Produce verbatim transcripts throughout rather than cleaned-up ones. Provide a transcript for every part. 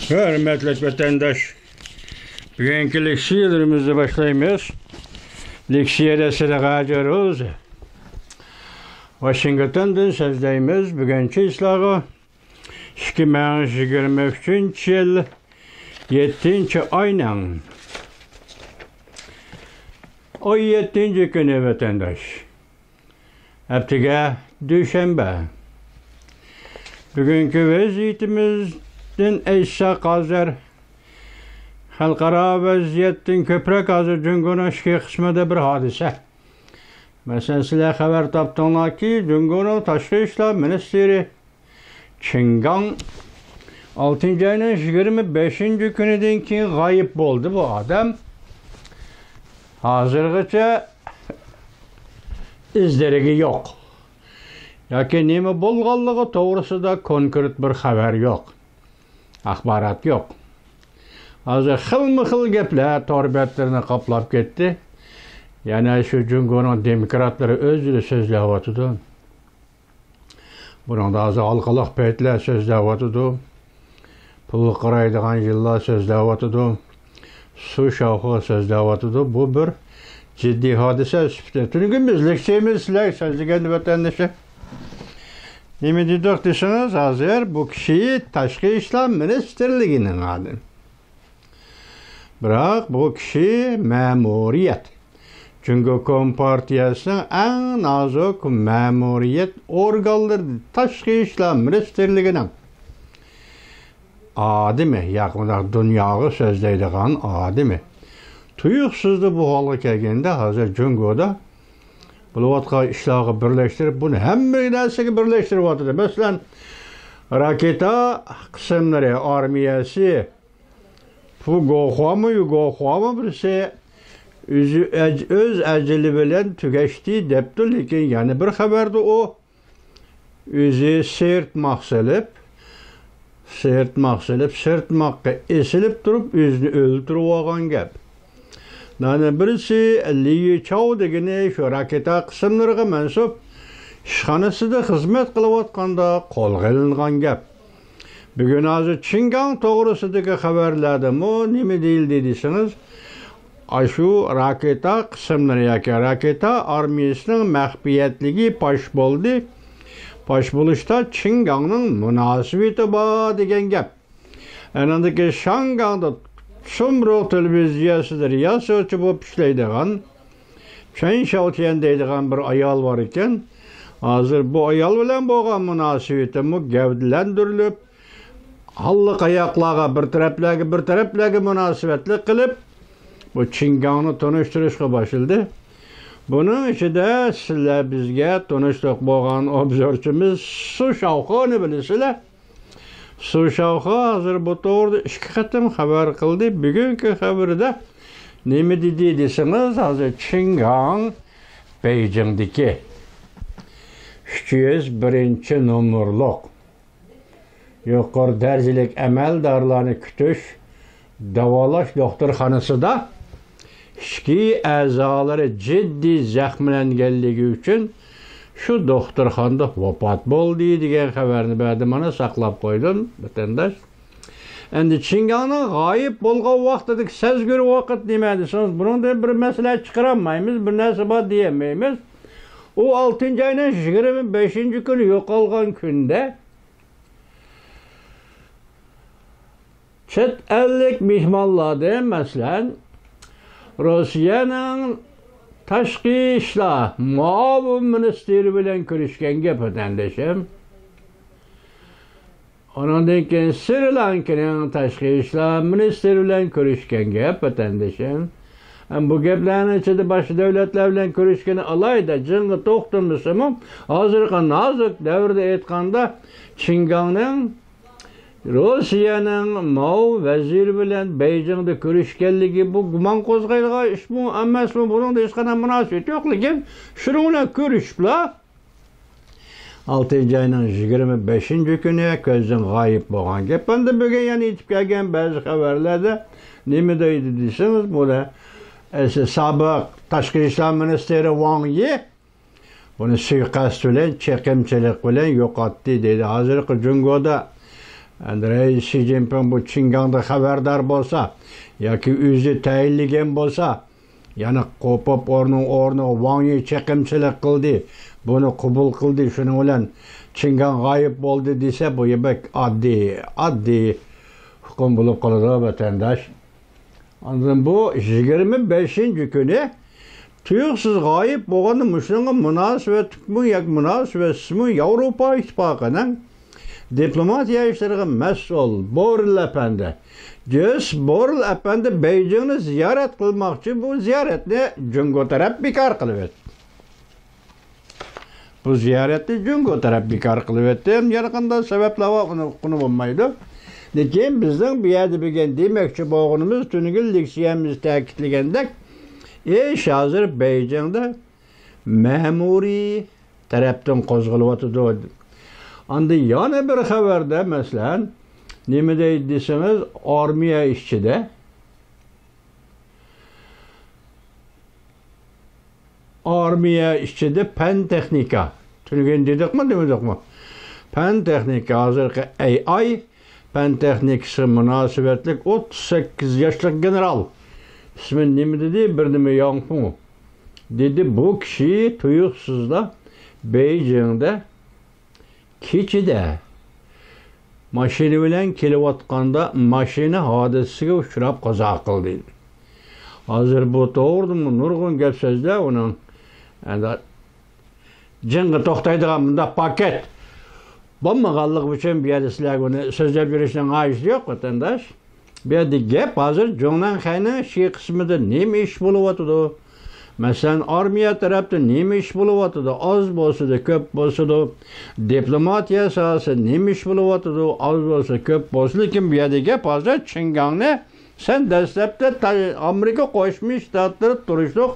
ھۆرمەتلىك ۋەتەنداش، بۈگۈنكى لېكسىيەلىرىمىزنى باشلايمىز. لېكسىيەدە سىلەرگە ھازىر روزى ۋاشىنگتوندىن سۆزلەيمىز. بۈگۈن چىسلاغا ئىككى مىڭ يىگىرمە ئۈچىنچى يىل يەتتىنچى ئاينىڭ ئون يەتتىنچى كۈنى ۋەتەنداش. ھەپتىگە دۈشەنبە. بۈگۈنكى ۋەزىيىتىمىزدىن ئېيتساق، ھازىر خەلقئارا ۋەزىيەتتىن كۆپرەك ھازىر جۇڭگونىڭ ئىچكى قىسمىدا بىر ھادىسە. مەسىلەن، سىلەر خەۋەر تاپتىڭلاركى، جۇڭگونىڭ تاشقى ئىشلار مىنىستىرى چېن گاڭ ئالتىنچى ئاينىڭ يىگىرمە بەشىنچى كۈنىدىن كېيىن غايىب بولدى بۇ ئادەم. ھازىرغىچە ئىز دېرىكى يوق. ياكى نېمە بولغانلىقى توغرىسىدا كونكرېت بىر خەۋەر يوق. ئاخبارات يوق. ھازىر خىلمۇ خىل گەپلەر تور بەتلىرىنى قاپلاپ كەتتى. يەنە شۇ جۇڭگونىڭ دېموكراتلىرى ئۆزلىرى سۆزلەۋاتىدۇ. بۇنىڭدا ھازىر ھالقىلىق پېيتلەر سۆزلەۋاتىدۇ. پۇلغا قارايدىغان يىللار سۆزلەۋاتىدۇ. سۇ شاۋخۇ سۆزلەۋاتىدۇ. بۇ بىر جىددىي ھادىسە سۈپىتىدە. تۈنۈگۈن بىز لېكسىيەمىز سىلەر سۆزلىگەن ۋەتەندىشىم. نېمە دېدۇق دېسىڭىز، ھازىر بۇ كىشى تاشقى ئىشلار مىنىستىرلىكىنىڭ ئادىمى. بىراق بۇ كىشى مەمۇرىيەت. جۇڭگو كومپارتىيەسىنىڭ ئەڭ نازۇك مەمۇرىيەت ئورگانلىرى، تاشقى ئىشلار مىنىستىرلىكىنىڭ ئادىمى، ياكى مۇنداق دۇنياغا سۆزلەيدىغان ئادىمى. تۇيۇقسىزلا بۇ ھالغا كەلگەندە، ھازىر جۇڭگودا بولۇۋاتقان ئىشلارغا بىرلەشتۈرۈپ، بۇنى ھەممە نەرسىگە بىرلەشتۈرۈۋاتىدۇ. مەسىلەن، راكېتا قىسىملىرى ئارمىيەسى، پۇ گوخۇامۇ، يۇ گوخۇامۇ بىرسى ئۆزى ئەج-، ئۆز ئەجىلى بىلەن تۈگەشتى دەپتۇ، لېكىن يەنە بىر خەۋەردە ئۇ ئۆزى سىرتماق سېلىپ، سىرتماق سېلىپ، سىرتماققا ئېسىلىپ تۇرۇپ ئۆزىنى ئۆلتۈرۈۋالغان گەپ. يەنە بىرسى لى يىچاۋ دېگىنى شۇ راكېتا قىسىملىرىغا مەنسۇپ ئىشخانىسىدا خىزمەت قىلىۋاتقاندا قولغا ئېلىنغان گەپ. بۈگۈن ھازىر چېن گاڭ توغرىسىدىكى خەۋەرلەردىمۇ نېمە دېيىلدى دېسىڭىز، ئاشۇ راكېتا قىسىملىرى ياكى راكېتا ئارمىيەسىنىڭ مەخپىيەتلىكى پاش بولدى، پاش بولۇشتا چېن گاڭنىڭ مۇناسىۋىتى بار دېگەن گەپ. ئەنىڭدىكى شياڭگاڭدا چۇمرۇق تېلېۋىزىيەسىدە رىياسەتچى بولۇپ ئىشلەيدىغان چېن شياۋتيەن دەيدىغان بىر ئايال بار ئىكەن. ھازىر بۇ ئايال بىلەن بولغان مۇناسىۋىتىمۇ گەۋدىلەندۈرۈلۈپ، ئاللىقاياقلارغا، بىر تەرەپلەرگە، بىر تەرەپلەرگە مۇناسىۋەتلىك قىلىپ، بۇ چېن گاڭنى تونۇشتۇرۇشقا باشلىدى. بۇنىڭ ئىچىدە سىلەر بىزگە تونۇشلۇق بولغان ئوبزورچىمىز سۇ شاۋخۇنى بىلىسىلەر. سۇ شاۋخۇ ھازىر بۇ توغرىدا ئىككى قېتىم خەۋەر قىلدى. بۈگۈنكى خەۋىرىدە نېمە دېدى دېسىڭىز، ھازىر چېن گاڭ بېيجىڭدىكى ئۈچ يۈز بىرىنچى نومۇرلۇق يۇقىرى دەرىجىلىك ئەمەلدارلارنى كۈتۈش، داۋالاش دوختۇرخانىسىدا ئىچكى ئەزالىرى جىددىي زەخىملەنگەنلىكى ئۈچۈن شۇ دوختۇرخانىدا ۋاپات بولدى دېگەن خەۋەرنى بەردى. مانا ساقلاپ قويدۇم، ۋەتەنداش. ئەمدى چېن گاڭنىڭ غايىب بولغان ۋاقتىدىكى سەزگۈر ۋاقىت نېمە دېسىڭىز، بۇنىڭدىن بىر مەسىلە چىقىرالمايمىز، بىر نەرسە بار دېيەلمەيمىز. ئۇ ئالتىنچى ئاينىڭ يىگىرمە بەشىنچى كۈنى يوقالغان كۈندە چەت ئەللىك مېھمانلاردىن، مەسىلەن، روسىيەنىڭ تاشقى ئىشلار مۇئاۋىن مىنىستىرى بىلەن كۆرۈشكەن گەپ، ۋەتەندىشىم. ئۇنىڭدىن كېيىن سرى لانكىنىڭ تاشقى ئىشلار مىنىستىرى بىلەن كۆرۈشكەن گەپ، ۋەتەندىشىم. ئەم، بۇ گەپلەرنىڭ ئىچىدە باشقا دۆلەتلەر بىلەن كۆرۈشكىنى ئالاھىدە جىڭغا توختىمىسىمۇ، ھازىرقى نازۇك دەۋردە ئېيتقاندا، چېن گاڭنىڭ روسىيەنىڭ ماۋ ۋەزىرى بىلەن بېيجىڭدا كۆرۈشكەنلىكى بۇ گۇمان قوزغايدىغان ئىشمۇ ئەمەسمۇ، بۇنىڭدا ھېچقانداق مۇناسىۋىتى يوق، لېكىن شۇنىڭ بىلەن كۆرۈشۈپلا، ئالتىنچى ئاينىڭ يىگىرمە بەشىنچى كۈنى كۆزدىن غايىب بولغان گەپ. ئەمدى بۈگۈن يەنە يېتىپ كەلگەن بەزى خەۋەرلەردە نېمە دەيدۇ دېسىڭىز، بۇ سابىق تاشقى ئىشلار مىنىستىرى ۋاڭ يى بۇنى سۇيىقەست بىلەن، چېقىمچىلىق بىلەن يوقاتتى دەيدۇ. ھازىرقى جۇڭگودا ئەندى رەئىس شى جىنپىڭ بۇ چىڭگاڭدىن خەۋەردار بولسا ياكى ئۆزى تەيىنلىگەن بولسا، يەنە قوپۇپ ئورنىنىڭ ئورنىغا ۋاڭ يى چېقىمچىلىق قىلدى، بۇنى قوبۇل قىلدى، شۇنىڭ بىلەن چىڭگاڭ غايىب بولدى دېسە، بۇ بەك ئاددىي، ئاددىي ھوكۇم بولۇپ قالىدۇ، ۋەتەنداش. ئاندىن بۇ يىگىرمە بەشىنچى كۈنى تۇيۇقسىز غايىب بولغاندا، مۇشۇنىڭغا مۇناسىۋەتلىكمۇ ياكى مۇناسىۋەتسىزمۇ، ياۋروپا ئىتتىپاقىنىڭ دىپلوماتىيە ئىشلىرىغا مەسئۇل بورېل ئەپەندى، جوزېپ بورېل ئەپەندى بېيجىڭنى زىيارەت قىلماقچى. بۇ زىيارەتنى جۇڭگو تەرەپ بىكار قىلىۋەتتى. بۇ زىيارەتنى جۇڭگو تەرەپ بىكار قىلىۋەتتى. ھەم يەنە قانداق سەۋەبلەر بار، ئۇنى ئۇققىلى بولمايدۇ. لېكىن بىزنىڭ بۇ يەردە بۈگۈن دېمەكچى بولغىنىمىز، تۈنۈگۈن لېكسىيەمىزدە تەكىتلىگەندەك، ئىش ھازىر بېيجىڭدا مەمۇرىي تەرەپتىن قوزغىلىۋاتىدۇ. ئاندىن يەنە بىر خەۋەردە، مەسىلەن، نېمە دەيدۇ دېسىڭىز، ئارمىيە ئىچىدە، ئارمىيە ئىچىدە پەن تېخنىكا، تۈنۈگۈن دېدۇقمۇ، دېمىدۇقمۇ؟ پەن تېخنىكا، ھازىرقى ئەي ئاي پەن تېخنىكىسىغا مۇناسىۋەتلىك ئوتتۇز سەككىز ياشلىق گېنېرال، ئىسمى نېمە دېدى؟ بىر نېمە ياڭفۇڭ دېدى. بۇ كىشى تۇيۇقسىزلا بېيجىڭدە كېچىدە ماشىنا بىلەن كېلىۋاتقاندا ماشىنا ھادىسىسىگە ئۇچراپ قازا قىلدى. ھازىر بۇ توغرىدىمۇ نۇرغۇن گەپ سۆزلەر ئۇنىڭ، ئەنە، جېڭى توختايدىغان مۇنداق پاكىت بولمىغانلىقى ئۈچۈن بۇ يەردە سىلەرگە ئۇنى سۆزلەپ يۈرۈشنىڭ ھاجىتى يوق، ۋەتەنداش. بۇ يەردە گەپ ھازىر جۇڭنەنخەينىڭ ئىچكى قىسمىدا نېمە ئىش بولۇۋاتىدۇ؟ مەسىلەن، ئارمىيە تەرەپتە نېمە ئىش بولۇۋاتىدۇ؟ ئاز بولسىدۇ، كۆپ بولسىدۇ، دىپلوماتىيە ساھەسىدە نېمە ئىش بولۇۋاتىدۇ؟ ئاز بولسا، كۆپ بولسا، لېكىن بۇ يەردە گەپ ھازىر چىڭگاڭنى سەن دەسلەپتە تا-، ئامېرىكا قوشما شتاتلىرى تۇرۇشلۇق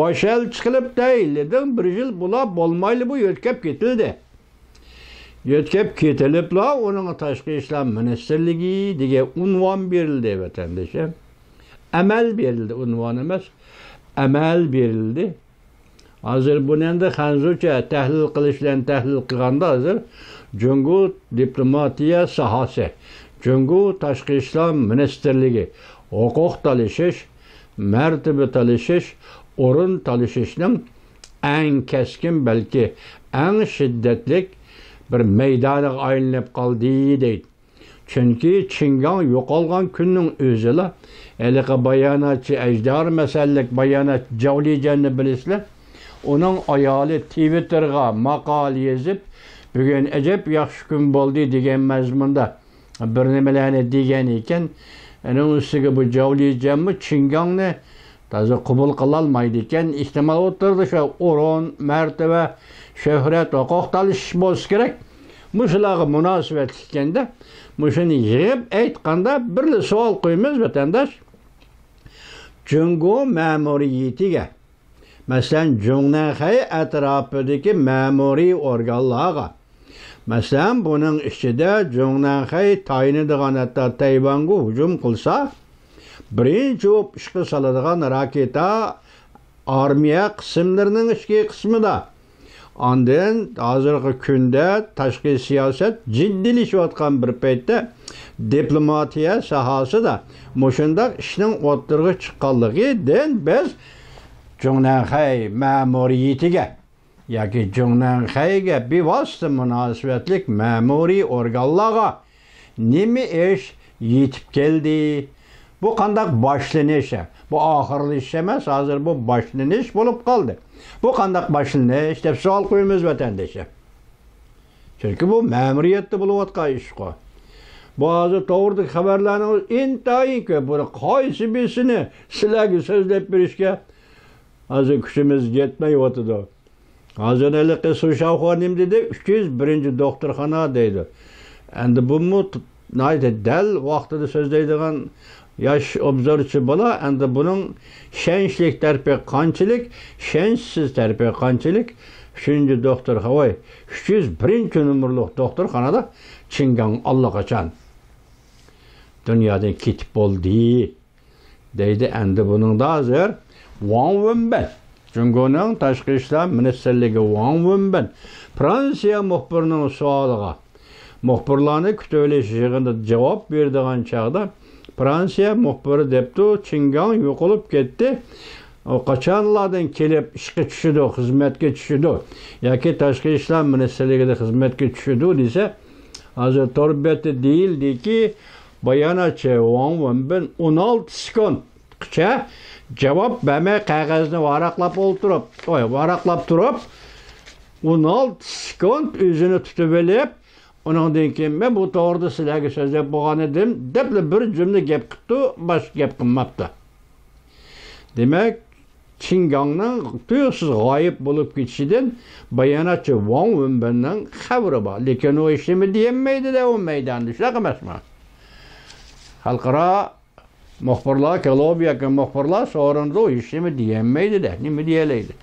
باش ئەلچى قىلىپ تەيىنلىدىڭ، بىر يىل بولا بولمايلا بۇ يۆتكەپ كېتىلدى. يۆتكەپ كېتىلىپلا ئۇنىڭغا تاشقى ئىشلار مىنىستىرلىكى دېگەن ئۇنۋان بېرىلدى، ۋەتەندىشىم. ئەمەل بېرىلدى، ئۇنۋان ئەمەس، ئەمەل بېرىلدى. ھازىر بۇنى ئەمدى خەنزۇچە تەھلىل قىلىش بىلەن تەھلىل قىلغاندا، ھازىر جۇڭگو دىپلوماتىيە ساھەسى، جۇڭگو تاشقى ئىشلار مىنىستىرلىكى ھوقۇق تالىشىش، مەرتىۋە تالىشىش، ئورۇن تالىشىشنىڭ ئەڭ كەسكىن، بەلكى ئەڭ شىددەتلىك بىر مەيدانىغا ئايلىنىپ قالدى دەيدۇ. چۈنكى چىڭگاڭ يوقالغان كۈننىڭ ئۆزىلا، ھېلىقى باياناتچى، ئەجدىھا مەسەللىك باياناتچى جاۋ لىجيەننى بىلىسىلەر. ئۇنىڭ ئايالى تىۋىتتېرغا ماقالە يېزىپ، بۈگۈن ئەجەب ياخشى كۈن بولدى دېگەن مەزمۇندا بىر نېمىلەرنى دېگەن ئىكەن. ئۇنىڭ ئۈستىگە بۇ جاۋ لىجيەنمۇ چىڭگاڭنى تازا قوبۇل قىلالمايدىكەن. ئېھتىمال ئوتتۇرىدا شۇ ئورۇن، مەرتىۋە، شۆھرەت، ھوقۇق تالىشىش بولسا كېرەك. مۇشۇلارغا مۇناسىۋەتلىك ئىكەندە، مۇشۇنى يىغىپ ئېيتقاندا، بىرلا سوئال قويىمىز، ۋەتەنداش. جۇڭگو مەمۇرىيىتىگە، مەسىلەن، جۇڭنەنخەي ئەتراپىدىكى مەمۇرىي ئورگانلارغا، مەسىلەن، بۇنىڭ ئىچىدە جۇڭنەنخەي تايىنىدىغان، ھەتتا تەيۋانغا ھۇجۇم قىلسا، بىرىنچى بولۇپ ئىشقا سالىدىغان راكېتا ئارمىيە قىسىملىرىنىڭ ئىچكى قىسمىدا. ئاندىن ھازىرقى كۈندە تاشقى سىياسەت جىددىيلىشىۋاتقان بىر پەيتتە، دىپلوماتىيە ساھەسىدە مۇشۇنداق ئىشنىڭ ئوتتۇرىغا چىققانلىقىدىن بىز جۇڭنەنخەي مەمۇرىيىتىگە ياكى جۇڭنەنخەيگە بىۋاسىتە مۇناسىۋەتلىك مەمۇرىي ئورگانلارغا نېمە ئىش يېتىپ كەلدى؟ بۇ قانداق باشلىنىش؟ بۇ ئاخىرلىشىش ئەمەس، ھازىر بۇ باشلىنىش بولۇپ قالدى. بۇ قانداق باشلىنىش دەپ سوئال قويىمىز، ۋەتەندىشىم. چۈنكى بۇ مەمۇرىيەتتە بولۇۋاتقان ئىشقۇ. بۇ ھازىر توغرىدىكى خەۋەرلەرنىڭ ئىنتايىن كۆپ. بۇنى قايسى بىرسىنى سىلەرگە سۆزلەپ بېرىشكە ھازىر كۈچىمىز يەتمەيۋاتىدۇ. ھازىر ھېلىقى سۇ شاۋخۇا نېمە دېدى؟ ئۈچ يۈز بىرىنچى دوختۇرخانا دەيدۇ. ئەمدى بۇمۇ ت-، ناھايىتى دەل ۋاقتىدا سۆزلەيدىغان ياش ئوبزورچى بالا. ئەمدى بۇنىڭ ئىشەنچلىك تەرىپى قانچىلىك، ئىشەنچسىز تەرىپى قانچىلىك؟ ئۈچىنچى دوختۇرخانا، ۋاي، ئۈچ يۈز بىرىنچى نومۇرلۇق دوختۇرخانىدا چىڭگاڭ ئاللىقاچان دۇنيادىن كېتىپ بولدى. دەيدۇ. ئەمدى بۇنىڭدا ھازىر ۋاڭ ۋېنبىن، جۇڭگونىڭ تاشقى ئىشلار مىنىستىرلىكى ۋاڭ ۋېنبىن، فرانسىيە مۇخبىرىنىڭ سوئالىغا، مۇخبىرلارنى كۈتۈۋېلىش يىغىنىدا جاۋاب بېرىدىغان چاغدا، فرانسىيە مۇخبىرى دەپتۇ، چىڭگاڭ يوقىلىپ كەتتى. ئۇ قاچانلاردىن كېلىپ ئىشقا چۈشىدۇ، خىزمەتكە چۈشىدۇ ياكى تاشقى ئىشلار مىنىستىرلىكىدە خىزمەتكە چۈشىدۇ دېسە، ھازىر تور بېتى دېيىلدىكى، باياناتچى ۋاڭ ۋېنبىن ئون ئالتە سېكۇنتقىچە جاۋاب بەرمەي قەغەزنى ۋاراقلاپ ئولتۇرۇپ، ئوي، ۋاراقلاپ تۇرۇپ، ئون ئالتە سېكۇنت ئۆزىنى تۇتۇۋېلىپ، ئۇنىڭدىن كېيىن، مەن بۇ توغرىدا سىلەرگە سۆزلەپ بولغان ئىدىم، دەپلا بىر جۈملە گەپ قىپتۇ، باشقا گەپ قىلماپتۇ. دېمەك، چىڭگاڭنىڭ تۇيۇقسىز غايىب بولۇپ كېتىشىدىن باياناتچى ۋاڭ ۋېنبىننىڭ خەۋىرى بار. لېكىن ئۇ ھېچنېمە دېيەلمەيدۇ-دە، ئۇ مەيداندا، شۇنداق ئەمەسمۇ؟ خەلقئارا مۇخبىرلار، كلوب ياكى مۇخبىرلار سورىنىدۇ، ھېچنېمە دېيەلمەيدۇ-دە، نېمە دېيەلەيدۇ؟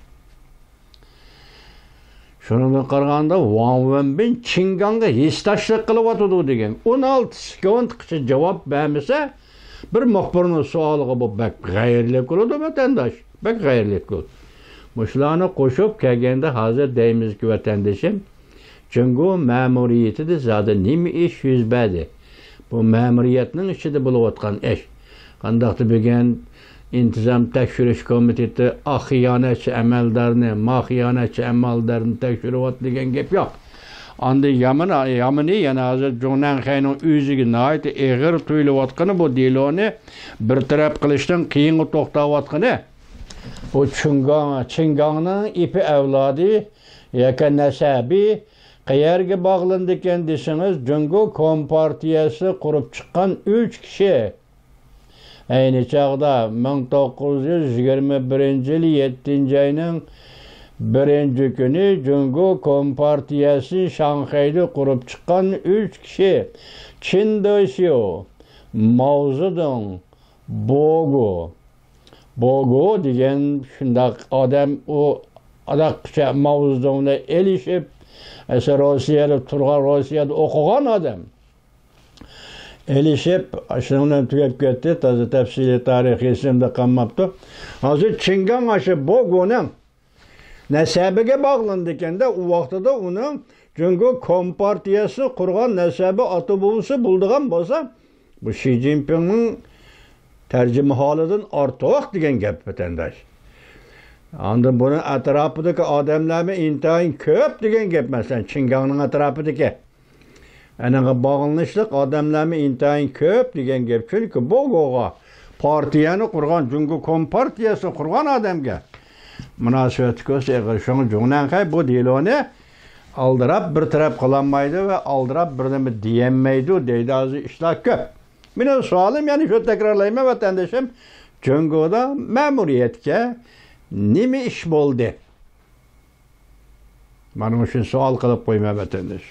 شۇنىڭدىن قارىغاندا، ۋاڭ ۋېنبىن چىڭگاڭغا ھېسداشلىق قىلىۋاتىدۇ دېگەن. ئون ئالتە سېكۇنتقىچە جاۋاب بەرمىسە، بىر مۇخبىرنىڭ سوئالىغا بۇ بەك غەيرىلىك بولىدۇ، ۋەتەنداش. بەك غەيرىلىك بولىدۇ. مۇشۇلارنى قوشۇپ كەلگەندە، ھازىر دەيمىزكى، ۋەتەندىشىم، جۇڭگو مەمۇرىيىتىدە زادى نېمە ئىش يۈز بەردى؟ بۇ مەمۇرىيەتنىڭ ئىچىدە بولۇۋاتقان ئىش. قانداقتۇ بۈگۈن ئىنتىزام تەكشۈرۈش كومىتېتى ئا خىيانەتچى ئەمەلدارنى، ما خىيانەتچى ئەمەلدارنى تەكشۈرۈۋاتىدۇ دېگەن گەپ يوق. ئاندىن يامان، يامىنى يەنە ھازىر جۇڭنەنخەينىڭ ئۆزىگە ناھايىتى ئېغىر تۇيۇلۇۋاتقىنى، بۇ دېلونى بىر تەرەپ قىلىشتىن قىيىنغا توختاۋاتقىنى. بۇ چىڭگاڭ، چىڭگاڭنىڭ ئېپى ئەۋلادى ياكى نەسەبى قەيەرگە باغلىنىدىكەن دېسىڭىز، جۇڭگو كومپارتىيەسى قۇرۇپ چىققان ئۈچ كىشى. ئەينى چاغدا مىڭ توققۇز يۈز يىگىرمە بىرىنچى يىل يەتتىنچى ئاينىڭ بىرىنچى كۈنى جۇڭگو كومپارتىيەسى شاڭخەيدە قۇرۇپ چىققان ئۈچ كىشى، چىن دېسيۇ، ماۋزېدۇڭ، بوگو. بوگو دېگەن شۇنداق ئادەم، ئۇ ئاداققىچە ماۋزېدۇڭ بىلەن ئېلىشىپ، ئەسلى روسىيەدە تۇرغان، روسىيەدە ئوقۇغان ئادەم. ئېلىشىپ، شۇنىڭ بىلەن تۈگەپ كەتتى. تازا تەپسىلىي تارىخى ئېسىمدە قالماپتۇ. ھازىر چىڭگاڭ ئاشۇ بوگونىڭ نەسەبىگە باغلىنىدىكەن-دە، ئۇ ۋاقتىدا ئۇنىڭ جۇڭگو كومپارتىيەسى قۇرغان نەسەبى، ئاتا بوۋىسى بولىدىغان بولسا، بۇ شى جىنپىڭنىڭ تەرجىمىھالىدىن ئارتۇق دېگەن گەپ، ۋەتەنداش. ئاندىن بۇنىڭ ئەتراپىدىكى ئادەملەرمۇ ئىنتايىن كۆپ دېگەن گەپ، مەسىلەن، چىڭگاڭنىڭ ئەتراپىدىكى. ئەنىڭغا باغلىنىشلىق ئادەملەرمۇ ئىنتايىن كۆپ دېگەن گەپ. چۈنكى بوگوغا، پارتىيەنى قۇرغان، جۇڭگو كومپارتىيەسىنى قۇرغان ئادەمگە مۇناسىۋەتلىك بولسا ئېغىر. شۇڭا جۇڭنەنخەي بۇ دېلونى ئالدىراپ بىر تەرەپ قىلالمايدۇ ۋە ئالدىراپ بىر نېمە دېيەلمەيدۇ دەيدۇ. ھازىر ئىشلار كۆپ. مېنىڭ سوئالىم يەنە شۇ، تەكرارلايمەن، ۋەتەندىشىم، جۇڭگودا مەمۇرىيەتكە نېمە ئىش بولدى؟ مانا مۇشۇ سوئال قىلىپ قويىمەن، ۋەتەنداش.